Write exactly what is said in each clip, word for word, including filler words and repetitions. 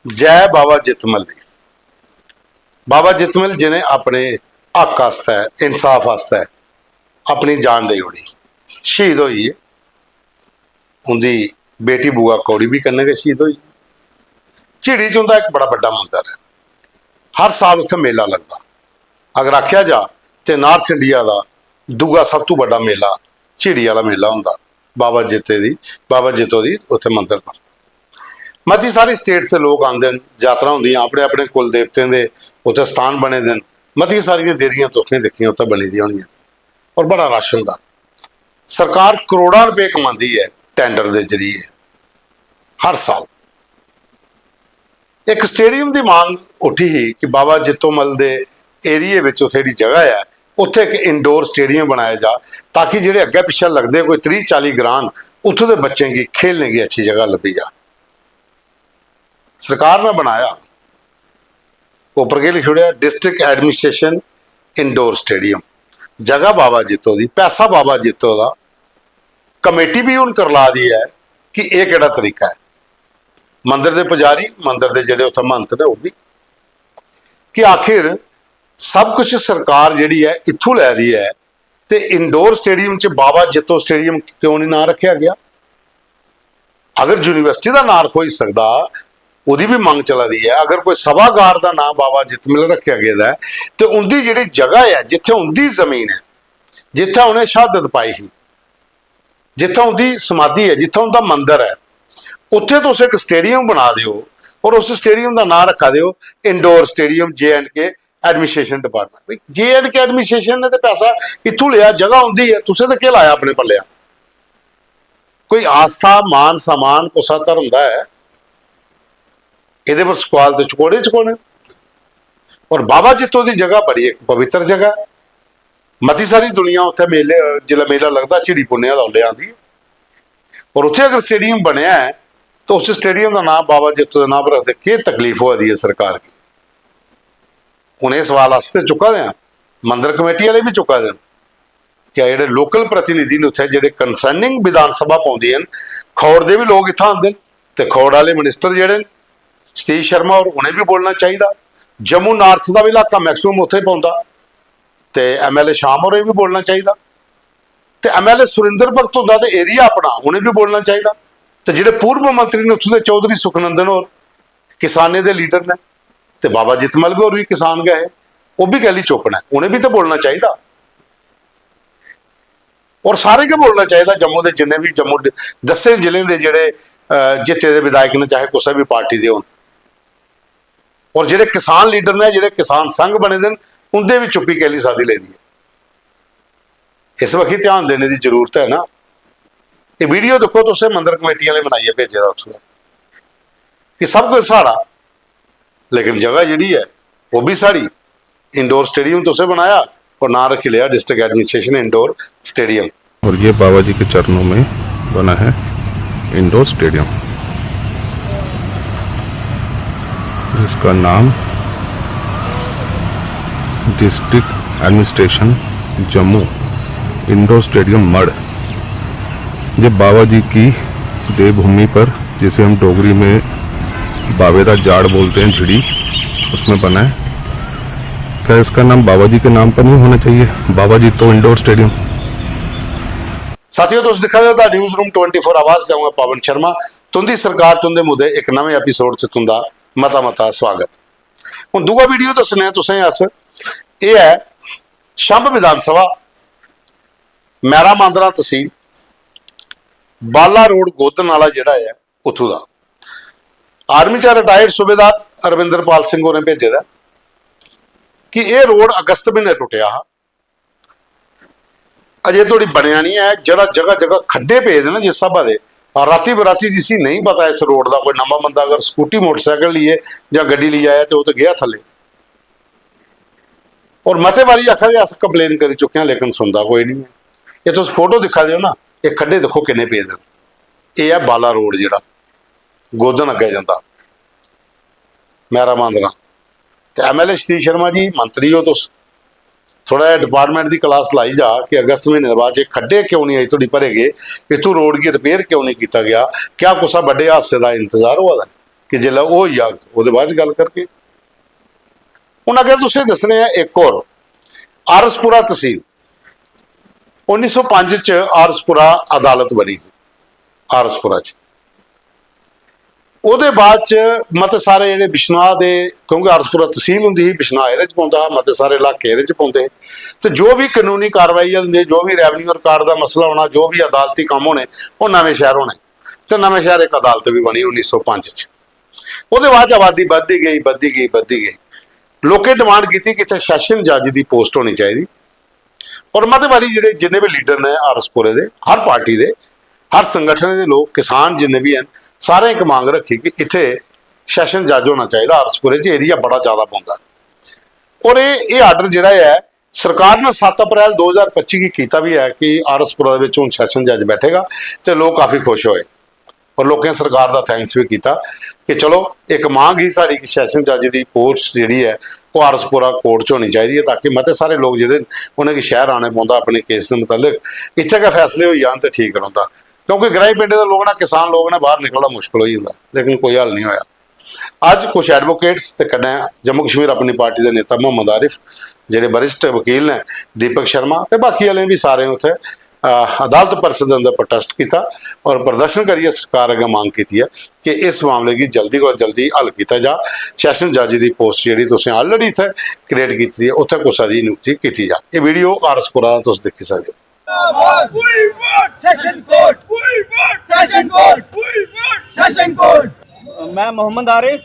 जय बाबा जितमल दी। बाबा जितमल जिनें अपने हक आस्तै, इंसाफ आस्तै अपनी जान देई ओड़ी, शहीद होई गे। उंदी बेटी बुआ कौड़ी बी कन्नै गै शहीद होई। झिड़ी च उंदा इक बड़ा बड्डा मंदर ऐ, हर साल उत्थै मेला लगदा। अगर आखेआ जा ते North India दा दूआ सब तों बड्डा मेला झिड़ी आह्ला मेला होंदा, बाबा जित्ते दी, बाबा जित्तो दी उत्थै मंदर पर। मती सारी state दे लोक आंदे न, जातरां होंदियां, अपने अपने कुल देवतें दे उत्थै स्थान बने दे न। मतियां सारियां देरियां तुसें दिक्खियां उत्थै बनी दियां होनियां, और बड़ा रश होंदा। सरकार करोड़ां रपेऽ कमांदी ऐ tender दे जरिए हर साल। इक stadium दी मांग उठी ही कि बाबा जित्तोमल दे area बिच उत्थै जेह्ड़ी जगह ऐ, उत्थै इक indoor stadium बनाया जा, ताकि जेह्ड़े अग्गै पिच्छै लगदे कोई त्रीह् चाली ग्रां न, उत्थूं दे बच्चें गी खेलने गी अच्छी जगह लब्भी जा। सरकार ने बनाया, उप्पर केह् लिखी ओड़ेआ, District Administration Indoor Stadium। जगह बाबा जित्तो दी, पैसा बाबा जित्तो दा, कमेटी बी हून करला दी ऐ कि एह् केह्ड़ा तरीका ऐ। मंदर दे पुजारी, मंदर दे जेह्ड़े उत्थै महंत न, ओह् बी, कि आखिर सब कुछ सरकार जेह्ड़ी ऐ इत्थूं लै दी ऐ, ते indoor stadium च बाबा जित्तो stadium क्यों निं नांऽ रक्खेआ गेआ? अगर university दा नांऽ रखोई सकदा, ओह्दी बी मंग चला दी ऐ, अगर कोई सभागार दा नांऽ बाबा जित्तमल रक्खेआ गेदा ऐ, ते उं'दी जेह्ड़ी जगह ऐ, जित्थै उं'दी जमीन ऐ, जित्थै उ'नें शहादत पाई ही, जित्थै उं'दी समाधि ऐ, जित्थै उं'दा मंदर ऐ, उत्थै तुस इक stadium बना दे ओ और उस stadium दा नांऽ रक्खा दे ओ indoor stadium J and K Administration Department। भाई, J and K administration ने ते पैसा इत्थूं लेआ, जगह उं'दी ऐ, तुसें ते केह् लाया अपने पल्लेआ? कोई आस्था, मान सम्मान कुसा धर्म दा ऐ? एह्दे पर सवाल ते चकोड़े चकोड़े। और बाबा जित्तो दी जगह बड़ी इक पवित्र जगह ऐ। मती सारी दुनिया उत्थै मेले, जिसलै मेला लगदा झिड़ी पुन्नेआ दा, उसलै आंदी ऐ। और उत्थै अगर stadium बनेआ ऐ, तो उस stadium दा नांऽ बाबा जित्तो दे नांऽ पर रखदे केह् तकलीफ होआ दी ऐ सरकार गी? हून एह् सवाल अस ते चुक्का दे आं, मंदर कमेटी आह्ले बी चुक्का दे न। क्या जेह्ड़े local प्रतिनिधि न उत्थै, जेह्ड़े concerning विधान सभा पौंदी ऐ, खौड़ दे बी लोक इत्थै आंदे न, ते खौड़ आह्ले minister जेह्ड़े न, सतीश शर्मा होर, उ'नें बी बोलना चाहिदा। जम्मू North दा बी इलाका maximum उत्थै पौंदा, ते MLA शाम होरें बी बोलना चाहिदा। ते MLA सुरिंदर भगत हुंदा ते area अपना, उ'नें बी बोलना चाहिदा। ते जेह्ड़े पूर्व मंत्री न उत्थूं दे, चौधरी सुखनंदन होर, किसानें दे leader न, ते बाबा जितमल होर बी किसान गै हे, ओह् बी कैह्ली चुप्प न? उ'नें बी ते बोलना चाहिदा। और सारें गै बोलना चाहिदा, जम्मू दे जिन्ने बी, जम्मू दे दस्सें जिलें दे जेह्ड़े, अ, जित्ते दे विधायक न, चाहे कुसै बी पार्टी दे होन, और जेह्ड़े किसान leader न, जेह्ड़े किसान संघ बने दे न, उं'दे बी चुप्पी कैह्ली साधी लेदी ऐ? इस बक्खी ध्यान देने दी जरूरत ऐ ना। एह् video दिक्खो, तुसें मंदर कमेटी आह्ले बनाइयै भेजे दा उत्थूं दा कि सब कुछ साढ़ा, लेकिन जगह जेह्ड़ी ऐ, ओह् बी साढ़ी। Indoor stadium तुसें बनाया और नांऽ रक्खी लेआ District Administration Indoor Stadium। और ये बाबा जी के चरणों में बना है indoor stadium, जिसका नाम District Administration Jammu Indoor Stadium मढ़। ये बाबा जी की देवभूमि पर, जिसे हम डोगरी में बाबे दा जाड़ बोलते हैं, झिड़ी, उसमें बना है। क्या इसका नाम बाबा जी के नाम पर नहीं होना चाहिए, बाबा जित्तो indoor stadium? साथियो, तुस दिक्खा दे ओ दा News Room twenty four, आवाज देऊंगा पवन शर्मा। तुंदी सरकार, तुंदे मुद्दे, इक नमें episode च तुंदा मता मता स्वागत। हुन दूआ video दस्सने आं तुसें अस। एह् ऐ छंब विधान सभा, मैरा मांदरा तसील, बाला रोड गोदन आह्ला जेह्ड़ा ऐ, उत्थूं दा। Army चा retired सूबेदार रविंद्रपाल सिंह होरें भेजे दा कि एह् रोड अगस्त म्हीने टुट्टेआ हा, अजें धोड़ी बनेआ निं ऐ। जेह्ड़ा जगह जगह खड्डे पेदे न जिस स्हाबा दे, रातीं बरातीं जिसी नेईं पता इस रोड दा, कोई नमां बंदा अगर स्कूटी मोटरसाइकिल लेइयै जां गड्डी लेइयै आया ते ओह् ते गेआ थल्ले। और मते बारी आखा दे अस complain करी चुके आं, लेकिन सुनदा कोई निं ऐ। एह् तुस photo दिक्खा दे ओ ना, एह् खड्डे दिक्खो किन्ने पेदे न। एह् ऐ बाला रोड जेह्ड़ा गोदन अग्गें जंदा, मैरा मांदरा। ते MLA सतीश शर्मा जी, मंत्री ओ तुस, थोड़ा जेहा department दी class लाई जा कि अगस्त म्हीने दे बाद च एह् खड्डे क्यों निं अजें धोड़ी भरे गे, इत्थूं रोड गी repair क्यों निं कीता गेआ, क्या कुसै बड्डे हादसे दा इंतजार होआ दा ऐ? कि जिसलै ओह् होई जाग, ओह्दे बाद च गल्ल करगे। हून अगर तुसें दस्सने आं इक होर, आरएसपुरा तसील, उन्नी सौ पंज च आरएसपुरा अदालत बनी ही, आरएसपुरा च। ओह्दे बाद च मते सारे जेह्ड़े बिश्नाह दे, क्योंकि आरएसपुरा तसील होंदी ही, बिश्नाह एह्दे च पौंदा हा, मते सारे इलाके एह्दे च पौंदे हे। ते जो बी कानूनी कार्रवाई होंदी, जो बी रेवन्यू रिकार्ड दा मसला होना, जो बी अदालती कम्म होने, ओह् नमें शैह्र होने। ते नमें शैह्र इक अदालत बी बनी उन्नी सौ पंज च। ओह्दे बाद च आबादी बधदी गेई, बधदी गेई, बधदी गेई। लोकें डिमांड कीती कि इत्थै सैशन जज दी पोस्ट होनी चाहिदी। और मते बारी जेह्ड़े, जिन्ने बी लीडर ने आरएसपुरे दे, हर पार्टी दे, हर संगठन दे लोक, किसान जिन्ने बी हैन, सारें इक मंग रक्खी कि इत्थै सैशन जज होना चाहिदा आरएसपुरे च, एरिया बड़ा ज्यादा पौंदा। और एह् एह् आर्डर जेह्ड़ा ऐ, सरकार ने सत्त अप्रैल दो ज्हार पच्ची गी कीता बी ऐ कि आरएसपुरा दे बिच हून सैशन जज बैठेगा, ते लोक काफी खुश होए। और लोकें सरकार दा थैंक्स बी कीता कि चलो, इक मांग ही साढ़ी कि सैशन जज दी पोस्ट जेह्ड़ी ऐ, ओह् आरएसपुरा कोर्ट च होनी चाहिदी ऐ, ताकि मते सारे लोक जेह्ड़े न, उ'नेंगी शैह्र आने पौंदा अपने केस दे मुतलक, इत्थै गै फैसले होई जान ते ठीक रौंह्दा। क्योंकि ग्राईं पिंडें दे लोक न, किसान लोक न, बाह्र निकलना मुश्कल होई जंदा, लेकिन कोई हल निं होआ। अज्ज कुछ एडवोकेट्स ते कन्नै जम्मू कश्मीर अपनी पार्टी दे नेता मोहम्मद आरिफ, जेह्ड़े वरिष्ठ वकील न, दीपक शर्मा ते बाकी आह्लें बी सारें उत्थै, अ, अदालत परिसर दे अंदर प्रोटेस्ट कीता और प्रदर्शन करियै सरकार अग्गें मंग कीती ऐ कि इस मामले गी जल्दी कोला जल्दी हल कीता जा। सैशन जज दी पोस्ट जेह्ड़ी तुसें already इत्थै क्रिएट कीती दी ऐ, उत्थै कुसै दी नियुक्ति कीती जा। एह् वीडियो आरएसपुरा दा तुस दिक्खी सकदे ओ। We want session court. We want session court. We want session court. मैं मोहम्मद आरिफ,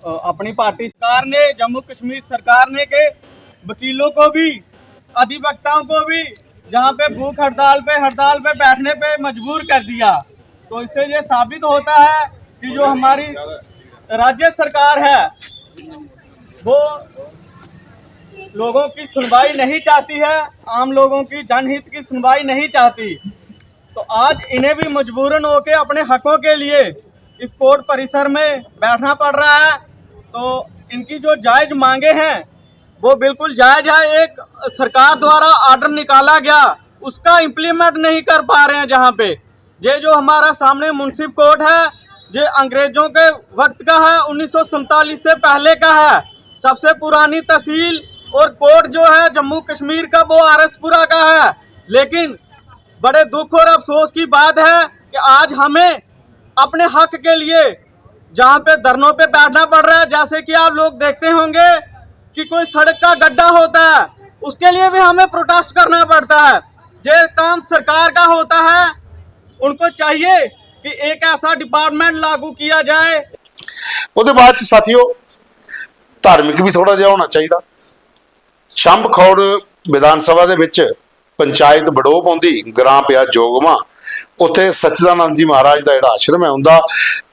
अ, अपनी पार्टी सरकार ने, जम्मू कश्मीर सरकार ने के वकीलों को भी, अधिवक्ताओं को भी, जहाँ पे भूख हड़ताल पे, हड़ताल पे बैठने पे मजबूर कर दिया। तो इससे ये साबित होता है कि जो हमारी राज्य सरकार है, वो लोगों की सुनवाई नहीं चाहती है, आम लोगों की, जनहित की सुनवाई नहीं चाहती। तो आज इन्हें भी मजबूरन होके अपने हकों के लिए इस कोर्ट परिसर में बैठना पड़ रहा है। तो इनकी जो जायज मांगे हैं, वो बिल्कुल जायज है। एक सरकार द्वारा ऑर्डर निकाला गया, उसका इम्प्लीमेंट नहीं कर पा रहे हैं। जहाँ पे ये जो हमारा सामने मुंसिफ कोर्ट है, ये अंग्रेजों के वक्त का है, उन्नीस सौ सैंतालीस से पहले का है। सबसे पुरानी तहसील और कोर्ट जो है जम्मू कश्मीर का, वो आरएसपुरा का है। लेकिन बड़े दुख और अफसोस की बात है कि आज हमें अपने हक के लिए जहाँ पे धरनों पे बैठना पड़ रहा है, जैसे कि आप लोग देखते होंगे कि कोई सड़क का गड्ढा होता है, उसके लिए भी हमें प्रोटेस्ट करना पड़ता है। ये काम सरकार का होता है, उनको चाहिए कि एक ऐसा डिपार्टमेंट लागू किया जाए। ਉਹਦੇ ਬਾਅਦ ਚ ਸਾਥੀਓ, ਧਾਰਮਿਕ ਵੀ ਥੋੜਾ ਜਿਹਾ ਹੋਣਾ ਚਾਹੀਦਾ। ਸ਼ੰਭ ਖੌੜ ਵਿਧਾਨ ਸਭਾ ਦੇ ਵਿੱਚ ਪੰਚਾਇਤ ਬੜੋ ਪੌਂਦੀ, ਗ੍ਰਾਮ ਪਿਆ ਜੋਗਵਾ, ਉੱਥੇ ਸੱਚਿਦਾਨੰਦ ਜੀ ਮਹਾਰਾਜ ਦਾ ਜਿਹੜਾ ਆਸ਼ਰਮ ਹੈ, ਉਹਦਾ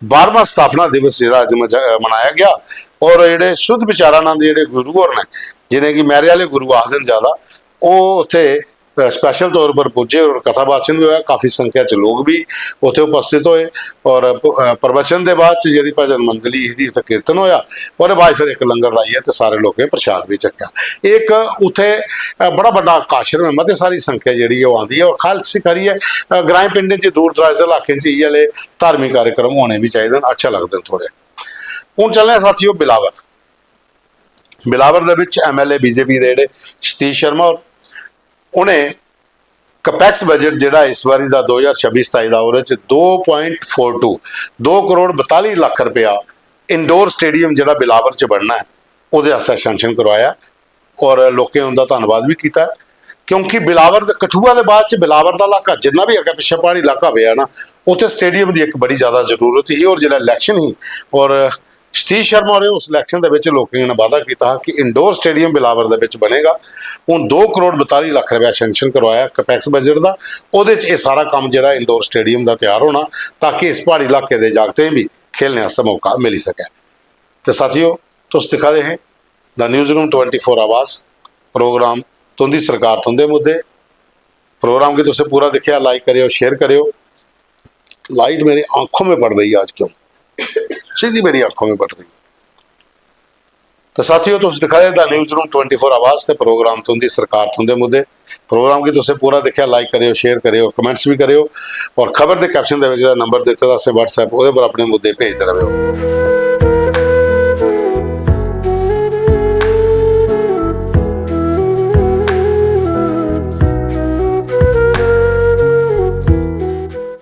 ਬਾਰ੍ਹਵਾਂ ਸਥਾਪਨਾ ਦਿਵਸ ਜਿਹੜਾ ਅੱਜ ਮਜਾ- ਮਨਾਇਆ ਗਿਆ। ਔਰ ਜਿਹੜੇ ਸ਼ੁੱਧ ਵਿਚਾਰਾਨੰਦ ਜਿਹੜੇ ਗੁਰੂ ਹੋਰ ਨੇ, ਜਿਹਨੇ ਕਿ ਮੈਰੇ ਵਾਲੇ ਗੁਰੂ ਆਖਦੇ ਨੇ ਜ਼ਿਆਦਾ, ਉਹ ਉੱਥੇ ਸਪੈਸ਼ਲ ਤੌਰ ਪਰ ਪੁੱਜੇ ਔਰ ਕਥਾ ਵਾਚਨ ਵੀ ਹੋਇਆ। ਕਾਫੀ ਸੰਖਿਆ ਚ ਲੋਕ ਵੀ ਉੱਥੇ ਉਪਸਥਿਤ ਹੋਏ ਔਰ ਪ- ਅ, ਪ੍ਰਵਚਨ ਦੇ ਬਾਅਦ ਚ ਜਿਹੜੀ ਭਜਨ ਮੰਡਲੀ ਸੀ, ਉੱਥੇ ਕੀਰਤਨ ਹੋਇਆ। ਉਹਦੇ ਬਾਅਦ ਫਿਰ ਇੱਕ ਲੰਗਰ ਲਾਈ ਹੈ ਤੇ ਸਾਰੇ ਲੋਕਾਂ ਨੇ ਪ੍ਰਸ਼ਾਦ ਵੀ ਚੱਕਿਆ। ਇੱਕ ਉੱਥੇ ਅ, ਬੜਾ ਵੱਡਾ ਆਸ਼ਰਮ ਹੈ, ਮਤੇ ਸਾਰੀ ਸੰਖਿਆ ਜਿਹੜੀ ਉਹ ਆਉਂਦੀ ਹੈ ਔਰ ਖਾਸ ਸਿੱਖ ਆ ਰਹੀ ਹੈ। ਅ, ਗ੍ਰਾਮ ਪਿੰਡਾਂ ਚ, ਦੂਰ ਦਰਾਜ ਦੇ ਇਲਾਕੇ ਚ ਇਹ ਵਾਲੇ ਧਾਰਮਿਕ ਕਾਰਜਕ੍ਰਮ ਹੋਣੇ ਵੀ ਚਾਹੀਦੇ ਨੇ, ਅੱਛਾ ਲੱਗਦੇ ਨੇ ਥੋੜੇ। ਹੁਣ ਚੱਲਦੇ ਹਾਂ ਸਾਥੀਓ ਬਿਲਾਵਰ। ਬਿਲਾਵਰ ਦੇ ਵਿੱਚ ਐਮਐਲਏ ਬੀਜੇਪੀ ਦੇ ਜਿਹੜੇ ਸਤੀਸ਼ ਸ਼ਰਮਾ, ਉਹਨੇ ਕਪੈਕਸ ਬਜਟ ਜਿਹੜਾ ਇਸ ਵਾਰੀ ਦਾ ਦੋ ਹਜ਼ਾਰ ਛੱਬੀ ਸਤਾਈ ਦਾ, ਉਹਦੇ ਚ ਦੋ ਪੁਆਇੰਟ ਫੋਰ ਟੂ, ਦੋ ਕਰੋੜ ਬਤਾਲੀ ਲੱਖ ਰੁਪਇਆ ਇੰਡੋਰ ਸਟੇਡੀਅਮ ਜਿਹੜਾ ਬਿਲਾਵਰ ਚ ਬਣਨਾ ਹੈ, ਉਹਦੇ ਵਾਸਤੇ ਸੈਂਕਸ਼ਨ ਕਰਵਾਇਆ ਔਰ ਲੋਕਾਂ ਉਹਦਾ ਧੰਨਵਾਦ ਵੀ ਕੀਤਾ। ਕਿਉਂਕਿ ਬਿਲਾਵਰ, ਕਠੂਆ ਦੇ ਬਾਅਦ ਚ ਬਿਲਾਵਰ ਦਾ ਇਲਾਕਾ ਜਿੰਨਾ ਵੀ ਅੱਗੇ ਪਿੱਛੇ ਪਹਾੜੀ ਇਲਾਕਾ ਹੋਇਆ ਨਾ, ਉੱਥੇ ਸਟੇਡੀਅਮ ਦੀ ਇੱਕ ਬੜੀ ਜ਼ਿਆਦਾ ਜ਼ਰੂਰਤ ਸੀ। ਔਰ ਜਿਹੜਾ ਇਲੈਕਸ਼ਨ ਸੀ ਔਰ ਸਤੀਸ਼ ਸ਼ਰਮਾ ਨੇ ਉਸ ਇਲੈਕਸ਼ਨ ਦੇ ਵਿੱਚ ਲੋਕਾਂ ਨਾਲ ਵਾਅਦਾ ਕੀਤਾ ਕਿ ਇੰਡੋਰ ਸਟੇਡੀਅਮ ਬਿਲਾਵਰ ਦੇ ਵਿੱਚ ਬਣੇਗਾ। ਹੁਣ ਦੋ ਕਰੋੜ ਬਤਾਲੀ ਲੱਖ ਰੁਪਏ ਸੈਂਕਸ਼ਨ ਕਰਵਾਇਆ ਕਪੈਕਸ ਬਜਟ ਦਾ। ਉਹਦੇ ਚ ਇਹ ਸਾਰਾ ਕੰਮ ਜਿਹੜਾ ਇੰਡੋਰ ਸਟੇਡੀਅਮ ਦਾ ਤਿਆਰ ਹੋਣਾ, ਤਾਂ ਕਿ ਇਸ ਪਹਾੜੀ ਇਲਾਕੇ ਦੇ ਜਾਗਤਾਂ ਵੀ खेलने आस्तै मौका मिली सकै। ते साथियो, तुस दिक्खा दे हे the news room twenty four आवाज़ प्रोग्राम तुंदी सरकार तुंदे मुद्दे। प्रोग्राम गी तुसें पूरा दिक्खेआ, लाइक करेओ, शेयर करेओ। लाइट मेरी आंखों में पड़ रही है आज, क्यों सीधी मेरी आंखों में पड़ रही है। तो साथियों, तुस दिखा दे the news room twenty four आवाज़ ते प्रोग्राम तुंदी सरकार तुंदे मुद्दे। प्रोग्राम गी तुसें पूरा दिक्खेआ, लाइक करेओ, शेयर करेओ, कमेंट्स भी करेओ, और खबर दे कैप्शन दे विच जेह्ड़ा नंबर दित्ते दा असें WhatsApp, ओह्दे पर अपने मुद्दे भेजदे रवेओ।